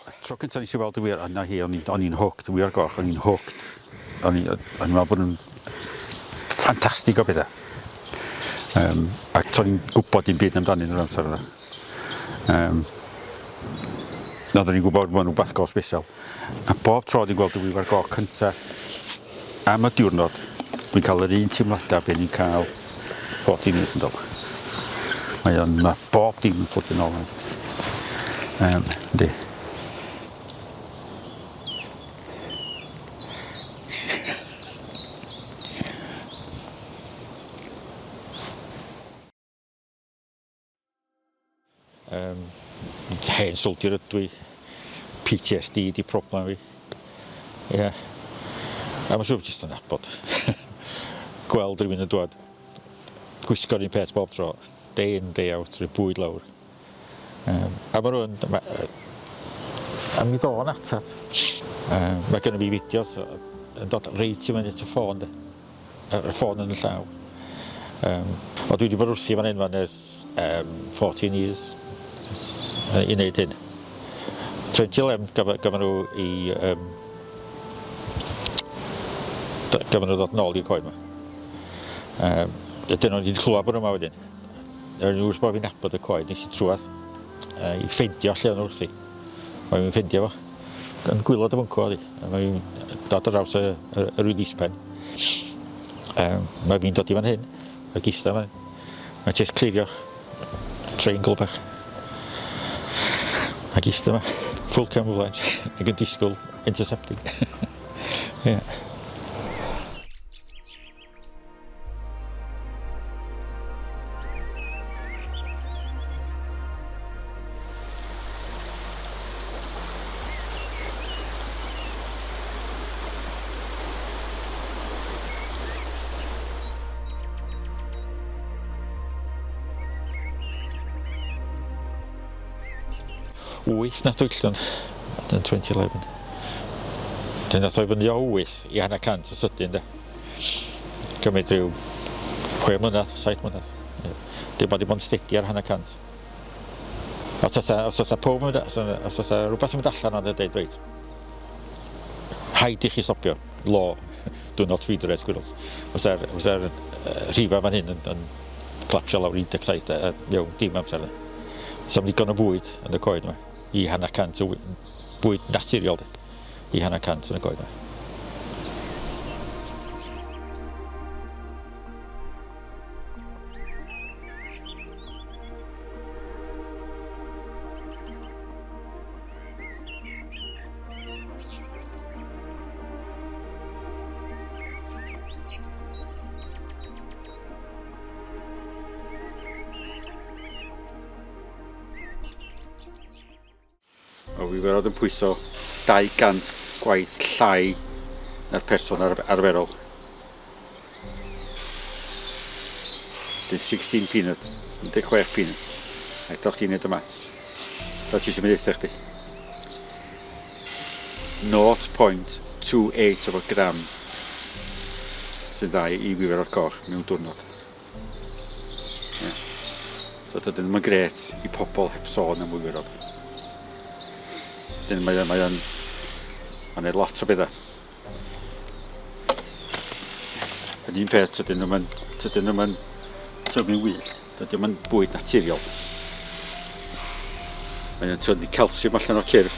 Y tro cyntaf nes i weld y wir, a na hi, o'n i'n hooked, y wir goch, o'n i'n hooked. O'n i'n meddwl bod nhw'n ffantastig o bethau. Ac to'n i'n gwybod dim byd amdanyn nhw'r amser yna. Oedden ni'n gwybod bod nhw'n rhywbeth go special. A bob tro dwi'n gweld y wiwer goch cyntaf am y diwrnod, dwi'n cael yr un teimladau be ni'n cael 14 years yn dod. Mae o'n, mae bob dim yn ffwrdd yn ôl. Yndi. Um, hen soldier ydw i. PTSD di problem fi. Ie. Yeah. A mae'n siŵr jyst yn nabod. Gweld rhywun yn dwad, gwisgo'r un peth bob tro, day in, day out, rhoi bwyd lawr. A mae rhywun, ma, a mi ddo'n atat. Mae gennym fi fideos yn dod reit i fyny at y ffôn, de. Y ffôn yn y llaw. Ond dwi wedi bod wrthi fan hyn fan ers 14 years i wneud hyn. 2011 gafon nhw i gafon nhw ddod nôl i'r coed yma. Dyn nhw wedi clywed bod nhw yma wedyn. O'n i wrth bod fi'n nabod y coed, nes i trwadd i ffeindio lle o'n nhw wrthi. Mae'n fi'n ffeindio fo. Yn gwylod y fwncw oedd hi. Mae fi'n dod ar draws y, y, y release pen. Mae fi'n dod i fan hyn, ac eistedd fan hyn. Mae jyst clirio triangle bach. Ac eistedd yma, full camouflage, ac yn disgwyl intercepting. Yeah. Wyth na dwyllon yn 2011. Dyn nath o i fyny o wyth i hanner cant yn sydyn de. Cymryd rhyw 6 mlynedd, 7 mlynedd. Dim ond i bod yn steady ar hanner cant. Os oes os oes pob yn mynd, os os oes rhywbeth yn mynd allan ond yn dweud, reit, rhaid i chi stopio, law, do not feed the red squirrels. Os ar, os ar rhifa fan hyn yn, yn clapsio lawr 17 mewn dim amser. So am ddigon o fwyd yn y coed yma, i hanner cant o bwyd naturiol de, i hanner cant yn y coed yma. O, fi ferod yn pwyso 200 gwaith llai na'r person arferol. Dyn 16 peanuts, 16 peanuts. A eto chdi'n neud y maths. Ta ti eisiau mynd eitha chdi? 0.28 o gram sy'n dda i wiwer o'r coch mewn diwrnod. Yeah. So dydyn nhw'n gret i pobl heb sôn am wywyrod. Dyn mae o'n mae o'n mae'n neud lot o bethau. Yn un peth, tydyn nhw'n tydyn nhw'n tyfu'n wyllt. Dydy o'n bwyd naturiol. Mae o'n tynnu calsiwm allan o'r cyrff.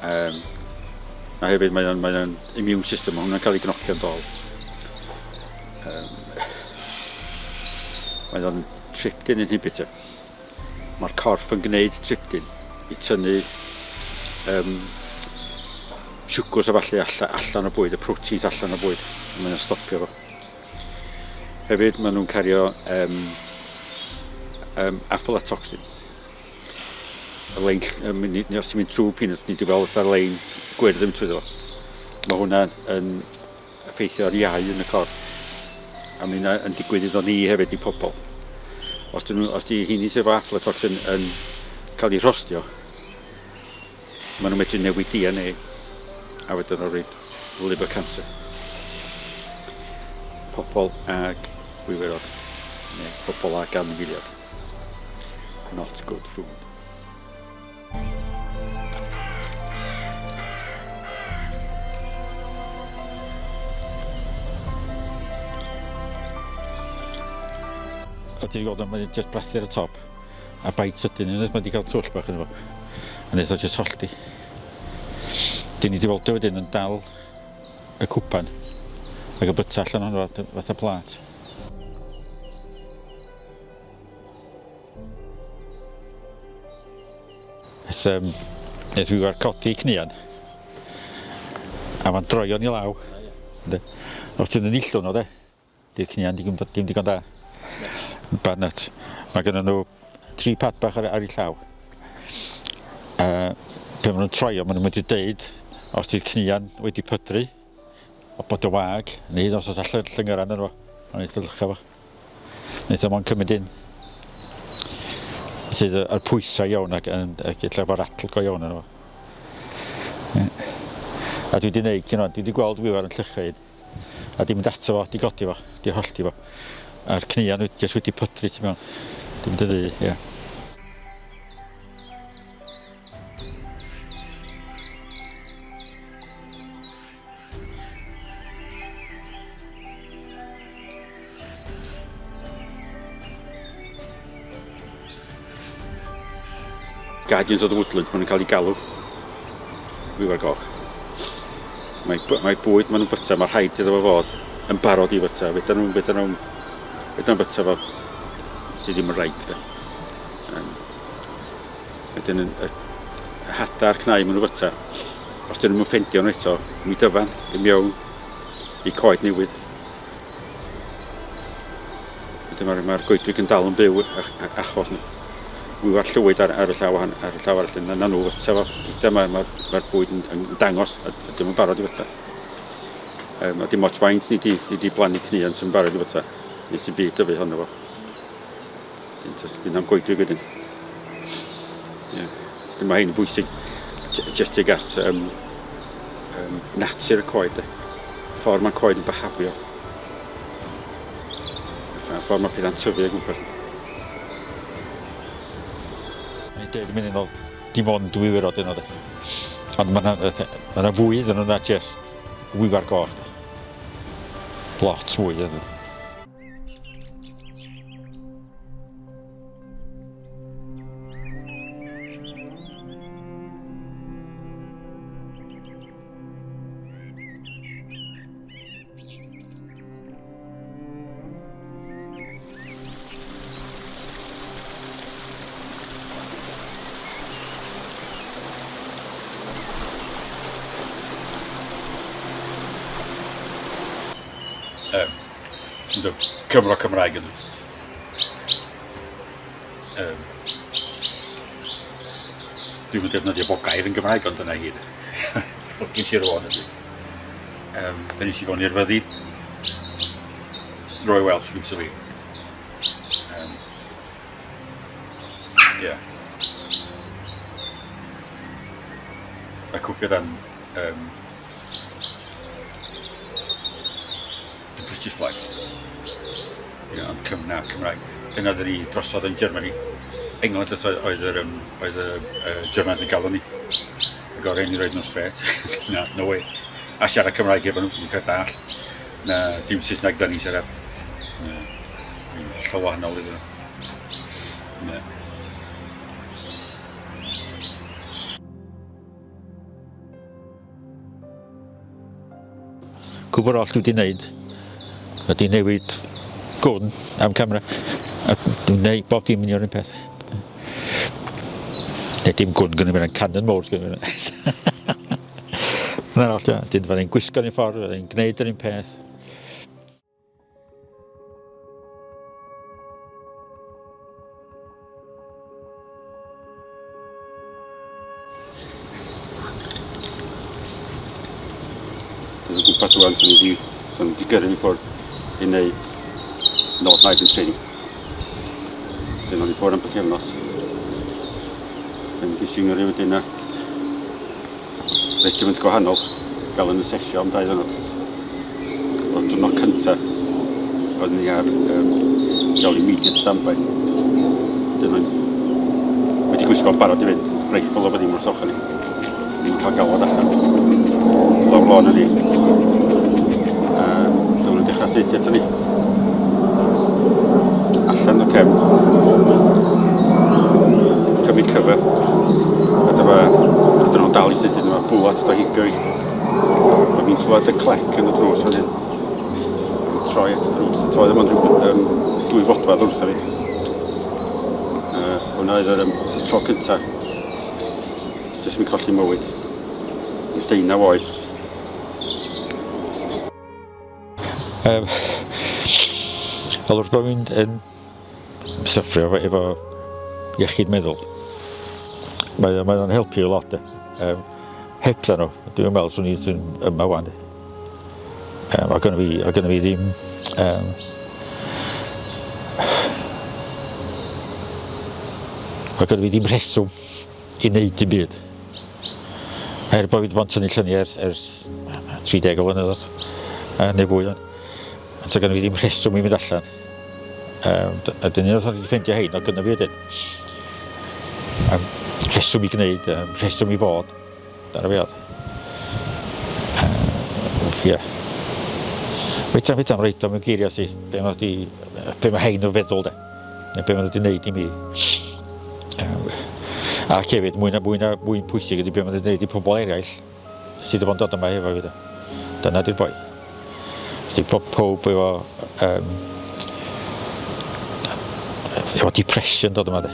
A hefyd mae o'n mae o'n immune system, mae hwnna'n cael ei gnocio'n dol. Mae o'n tryptin inhibitor. Mae'r corff yn gwneud tryptin i tynnu siwgwrs a falle allan o bwyd, y proteins allan o bwyd. Mae o'n stopio fo. Hefyd maen nhw'n cario aflatoxin. Y lein, os ti'n mynd trwy peanuts, ni wedi gweld fatha'r lein gwyrdd yn trwyddo fo. Mae hwnna yn effeithio ar iau yn y corff. A mae hynna yn digwydd iddo ni hefyd i pobl. Os dyn nhw, os di hynny sydd efo aflatoxin yn cael ei rhostio, maen nhw'n medru newid DNA a wedyn nhw'n rhoi liver cancer. Pobl ag wiwerod, neu pobl ag anifeiliaid. Not good food. O ti wedi gweld o, mae'n just brathu ar y top. A bite sydyn, unwaith mae wedi cael twll bach yn efo. A wnaeth o just hollti. Dyn ni wedi weld o wedyn yn dal y cwpan ac yn byta allan ohono fo fatha plât. Wnaeth, wnaeth wiwar codi cnian a mae'n droion i law. Yndi. Os ti'n enillwn o de, di'r cnian dim, dim digon da. Bad nut. Mae gennym nhw tri pad bach ar, ar eu llaw. A pan maen nhw'n troio, maen nhw'n medru deud os di'r cnian wedi pydru, o bod y wag, neu os oes allan llyngyran yno fo, a wneud y fo. Wneud o mo'n cymryd un sydd yr pwysau iawn ac, yn, ac ella fo'r atl go iawn yno fo. A dwi wedi gwneud, you know, dwi wedi gweld wiwer yn llychu un. A di mynd ato fo, di godi fo, di hollti fo. A'r cnian wedi, jyst wedi pydru tu mewn. Di mynd yn ddu, ie. Yeah. Guardians of the Woodland, maen nhw'n cael eu galw. Wiwer goch. Mae, mae bwyd maen nhw'n byta, mae rhaid iddo fo fod yn barod i fyta. Fedra nhw'n fedra nhw'n fedra nhw'n byta fo sydd ddim yn ripe. De. Um, wedyn y, y hada'r cnau maen nhw'n byta, os dyn nhw'n ffendio nhw eto, mi dyfan i mewn i coed newydd. Wedyn mae'r mae goedwig yn dal yn byw achos nhw. Wywa'r llwyd ar, ar y llaw ar y llaw arall, yna nhw fyta fo. Gyda mae'r mae, mae bwyd yn, yn dangos, a dim yn barod i fyta. Um, a dim ots faint ni di, ni di blannu cnion sy'n barod i fyta. Nes i byd dyfu honno fo. Dyn am goedwig wedyn. Yeah. Mae hyn yn bwysig jyst tuag at um, um, natur y coed. De. Ffordd mae coed yn byhafio. A ffordd mae pethau'n tyfu o gwmpas. Mae'n dweud yn mynd yn ôl, dim ond dwy wirod yno de. Ond mae yna ma na fwy iddyn nhw na just wiwar goch. De. Lot mwy iddyn nhw. Um, Yndw, Cymro Cymraeg ydw. Um, Dwi'm yn defnyddio bob gair yn Gymraeg, ond dyna i gyd. Dwi'n Sir Fôn ydw. Um, fe nes i fewn i'r fyddin. Royal Welsh Fusilier. Um, yeah. A cwffio dan um, The British flag. Ie, ond Cym, na, Cymraeg. Dyna oedden ni drosodd yn Germany. England oedd, oedd yr, um, oedd y uh, Germans yn galw ni. Y gorau ni roed nhw'n straight. Na, no way. A siarad Cymraeg efo nhw, dwi'n cael dall. Na, dim Saesneg da ni'n siarad. Na, ni'n hollol wahanol iddyn nhw. Na. Cwbl oll dwi wedi wneud ydy newid gwn am camera. A dwi'n gwneud bob dim union un peth. Neu dim gwn gynnu fi, Canon mowr gynnu fi. Dyna'r oll, dyn fydda i'n gwisgo'r un ffordd, fydda i'n gwneud yr un peth. Dwi'n o gwmpas rwan, swn i wedi, swn i wedi gyrru fi ffwrdd i wneud North Ireland Training. Dyn o'n i ffwrdd am pythefnos. Dwi'n wedi sy'n gyrru wedyn at regiment gwahanol, gael yn asesio am 2 diwrnod. O'r diwrnod cyntaf, oeddwn ni ar um, gael immediate standby. Dyn nhw'n wedi gwisgo'n barod i fynd, rifle o ddim wrth ochr ni. Ni'n cael galwad allan. Lawr lôn yn ni. A dyma nhw'n dechrau saethu ato ni. Allan. cefn. Cymryd cover. A dyma, a dyna nhw'n dal i saethu, dyma bwlat do heibio i. A fi'n clywed y clec yn y drws fan hyn. Fi'n troi at y drws. Toedd yma'n rhyw um, dwy fodfedd wrtha fi. Hwna oedd yr tro cynta. Jyst yn colli mywyd. Yn 19 oed. Wel, wrth bod fi'n yn syffrio efo, efo iechyd meddwl, mae, mae o'n helpu lot. De. Hebdda nhw, dwi'n meddwl swn i sy'n yma wan. A gynna fi, a gynna fi ddim... A gynna fi ddim rheswm i wneud dim byd. Er bod fi wedi bod yn tynnu lluniau ers, ers 30 o flynyddoedd, neu fwy. Ond so gynna fi ddim rheswm i mynd allan. A dyn ni'n wedi ffeindio hein, o gynna fi wedyn. Rheswm i gwneud, rheswm i fod. Dyna fi oedd. Ie. Fedra, fedra roed o mewn geiriau sydd, be mae wedi, be mae hein yn feddwl de. Neu be mae wedi wneud i mi. Ac hefyd, mwy na, mwy na, mwy pwysig ydy be mae wedi wneud i pobl eraill sydd wedi bod yn dod yma efo fi de. Dyna di'r boi. Os di pob pob efo, um, efo depression dod yma de.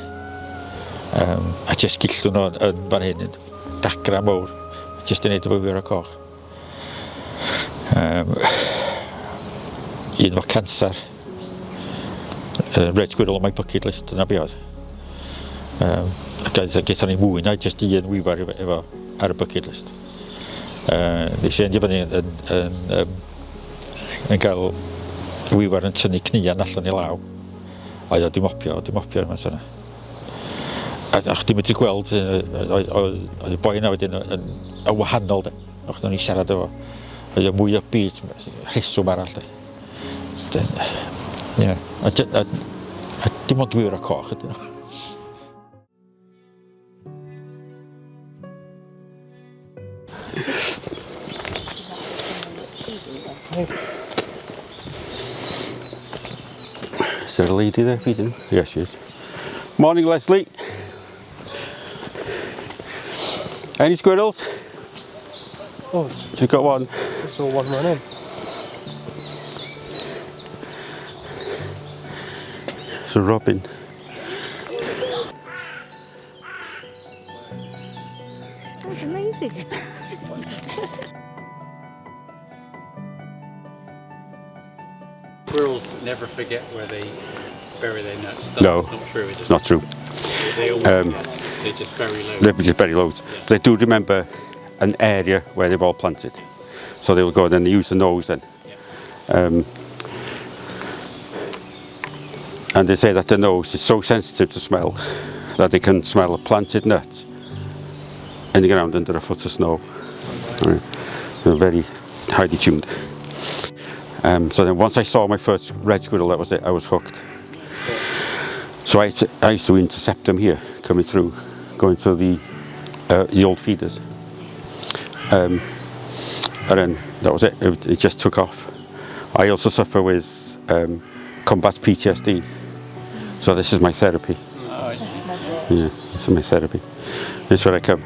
A just gillwn nhw yn, yn fan hyn, dagra mowr, just i wneud efo wyro coch. Un efo cancer. Red squirrel on my bucket list, dyna be oedd. A gaethon ni mwy na just un wiwer efo, efo ar y bucket list. Nes i endio fyny yn, yn, yn, um, yn gael wiwer yn tynnu cnian allan i law. Oedd o di mopio, oedd di mopio yma yna. A, a chdi medru gweld, oedd, oedd, oedd y boi yna wedyn yn, yn, yn wahanol de. O'ch nhw'n i siarad efo. Oedd o mwy o byd, rheswm arall de. Ie. Yeah. A, a, a dim ond dwy'r o coch ydyn nhw. Is there a lady there feeding? Yes, she is. Morning, Leslie. Any squirrels? Oh, Just got one. I saw one run in. It's a robin. That's amazing. Squirrels never forget where they bury their nuts. That's No. not true, is it? It's not true. They always forget. They just bury loads. They just bury loads. They do remember an area where they've all planted. So they will go and then they use the nose then. And they say that the nose is so sensitive to smell that they can smell a planted nut in the ground under a foot of snow. Right. They're very highly tuned. So then once I saw my first red squirrel, that was it, I was hooked. So I used to intercept them here, coming through, going to the old feeders. And then that was it, it just took off. I also suffer with combat PTSD, so this is my therapy. Oh, I see. Yeah, this is my therapy. This is where I come.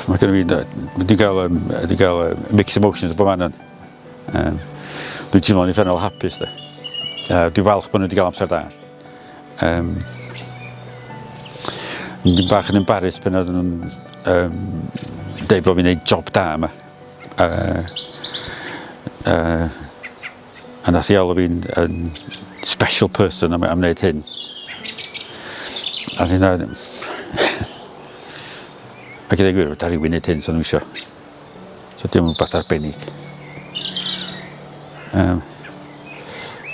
Mae gen i fi, wedi cael, wedi cael mixed emotions bob man. Dwi'n teimlo'n uffernol hapus de. Dwi'n falch bod nhw wedi cael amser da. Dwi'n bach yn embarrassed pan oedden nhw'n deud bod fi'n neud job da yma. A nath i alw fi'n yn special person am wneud hyn. A hynna... A gyda gwir, da rhywun wneud hyn, so nhw isio. So dim yn rhywbeth arbennig.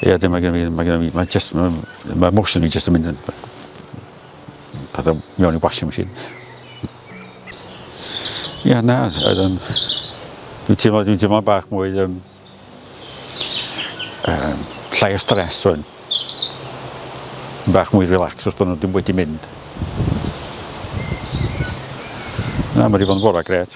Ie, dim mae gen i, mae gen i, mae just, mae, mae emotion fi just yn mynd yn pethau mewn i washing machine. Ie, na, dwi'n teimlo bach mwy, llai o stress wan. Bach mwy relax wrth bod nhw ddim wedi mynd. Na, mae wedi bod yn bore grêt.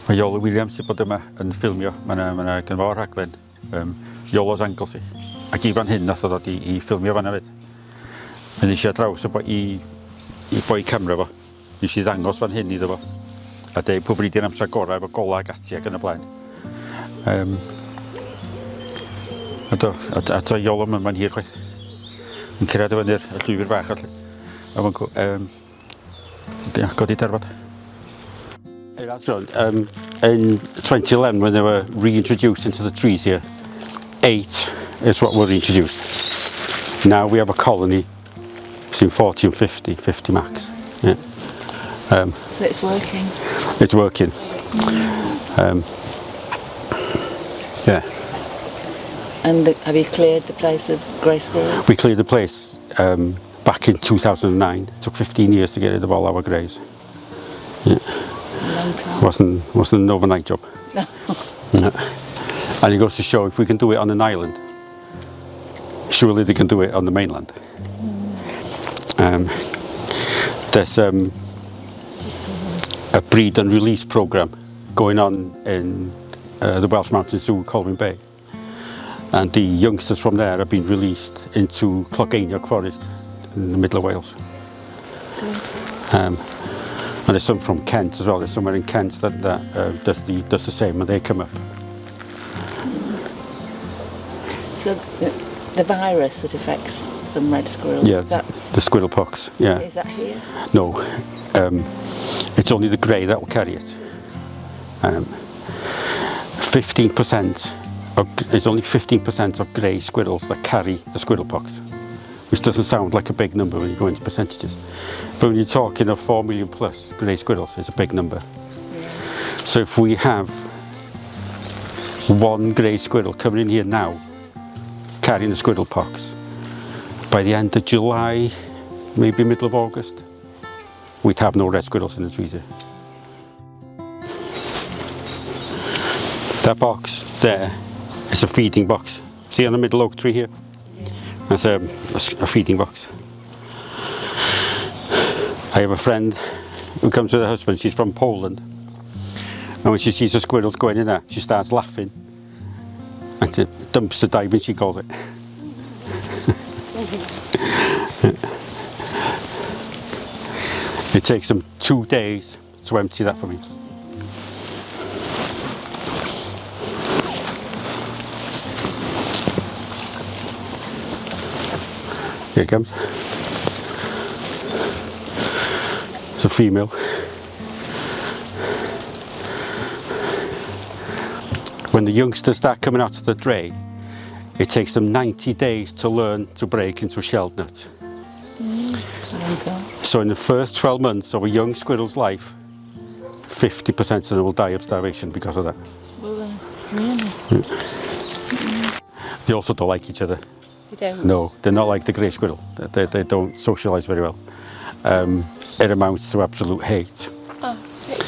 Mae Iolo Williams wedi bod yma yn ffilmio. Mae yna, ma gynno fo rhaglen Iolo's Anglesey. Ac i fan hyn nath o ddod i ffilmio fanna fyd. A nes i ar draws y boi i boi camera fo. Nes i ddangos fan hyn iddo fo. A deud pwy bryd i'r amser gorau efo golau ac ati ac yn y blaen. A do, a to Iolo mae'n hir chwaith. Yn cyrraedd i fyny'r llwybr bach allu. A mae'n ia, godi derfod. Hey, that's right. In 2011, when they were reintroduced into the trees here, 8 is what were introduced. Now we have a colony between 40 and 50, 50 max. Yeah. So it's working. It's working. Yeah. And have you cleared the place of grey squirrels? We cleared the place back in 2009. It took 15 years to get rid of all our greys. Yeah. Long time. Wasn't an overnight job. No. No. And it goes to show if we can do it on an island, surely they can do it on the mainland. There's a breed and release program going on in the Welsh Mountain Zoo, Colwyn Bay. And the youngsters from there have been released into Clocaenog Forest in the middle of Wales. And there's some from Kent as well. There's somewhere in Kent that does the same when they come up. So the virus that affects some red squirrels. Yeah, the squirrel pox. Yeah. Is that here? No, it's only the grey that will carry it. 15% of, it's only 15% of grey squirrels that carry the squirrel pox, which doesn't sound like a big number when you go into percentages. But when you're talking of 4 million plus grey squirrels, it's a big number. Yeah. So if we have one grey squirrel coming in here now, carrying the squirrel pox, by the end of July, maybe middle of August, we'd have no red squirrels in the trees here. That box there is a feeding box. See on the middle oak tree here? That's a feeding box. I have a friend who comes with her husband. She's from Poland. And when she sees the squirrels going in there, she starts laughing. And dumpster diving, she calls it. It takes them 2 days to empty that for me. Here it comes. It's a female. When the youngsters start coming out of the tray, it takes them 90 days to learn to break into a shelled nut. So in the first 12 months of a young squirrel's life, 50% of them will die of starvation because of that. Will they? Really? Yeah. They also don't like each other. They don't? No, they're not like the grey squirrel. They don't socialise very well. It amounts to absolute hate. Oh, okay.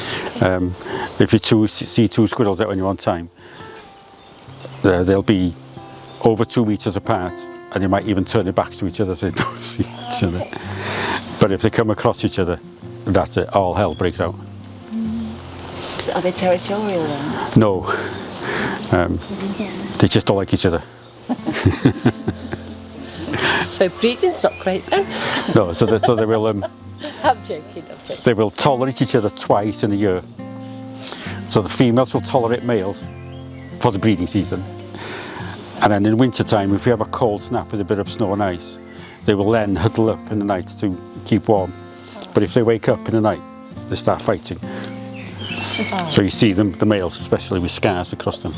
If you see two squirrels at any one time, they'll be over 2 metres apart, and you might even turn their backs to each other so they don't see each other. But if they come across each other, that's it, all hell breaks out. So are they territorial then? No. They just don't like each other. So breeding's not great then? No, so they will... I'm joking, I'm joking. They will tolerate each other twice in a year. So the females will tolerate males for the breeding season. And then in winter time, if we have a cold snap with a bit of snow and ice, they will then huddle up in the night to keep warm. But if they wake up in the night, they start fighting. So you see them, the males especially, with scars across them.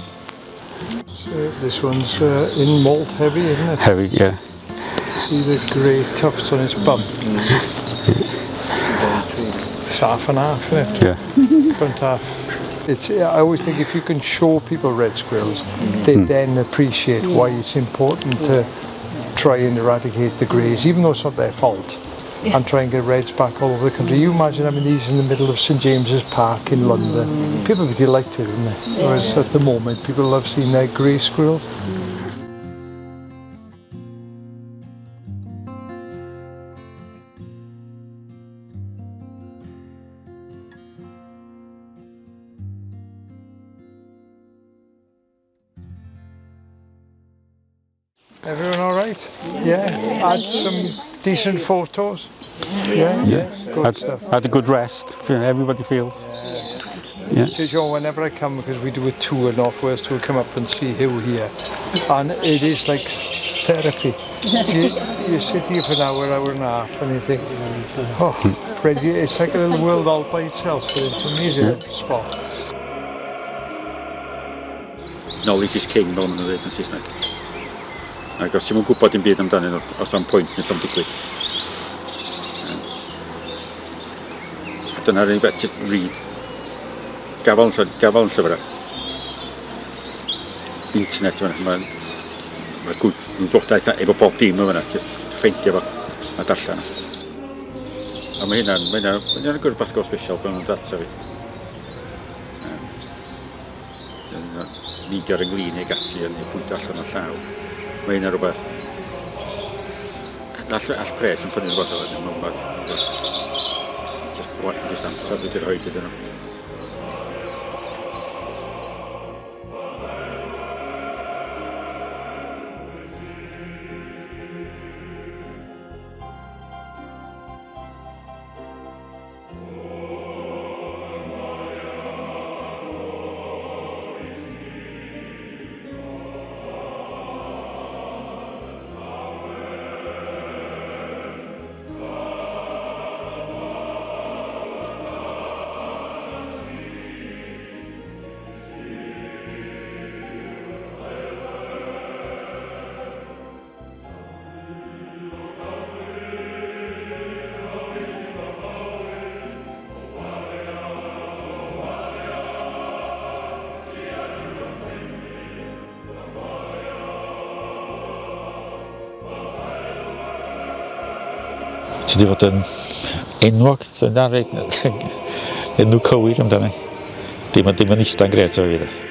So this one's in molt heavy, isn't it? Heavy, yeah. See the grey tufts on its bum. It's half and half, isn't it? Yeah. Front half. I always think if you can show people red squirrels, they then appreciate why it's important to try and eradicate the greys, even though it's not their fault, and try and get reds back all over the country. You imagine having these in the middle of St James's Park in London. People would be delighted, wouldn't they? Whereas at the moment, people love seeing their grey squirrels. Everyone all right? Yeah. Had some decent photos. Yeah. Good stuff. Had a good rest. Everybody feels. Yeah. So, John, whenever I come, because we do a tour, North Wales tour, come up and see Huw here, and it is like therapy. You sit here for an hour, hour and a half, and you think, oh, ready. It's like a little world all by itself. It's an amazing spot. Knowledge is king, fel maen nhw'n dweud yn Saesneg. Ac os ti'm yn gwybod dim byd amdanyn nhw, oes 'na'm pwynt wneud o'm digwydd. A dyna'r unig beth, just read. Gafal yn llyfrau. Internet yma, mae gwybodaeth efo bob dim yma, just ffeindio fo a darllen o. A mae hynna'n rhywbeth go special pan nhw'n data fi. Neidio ar 'y nglin neu gati yn bwydo allan o llaw. Mae hynna'n rhywbeth... All pres yn prynu rhywbeth fel yna, just amser dwi wedi rhoi iddyn nhw. Ti di fod yn enwog, dyna enw cywir amdano. Dim yn eistedd grêt o fi.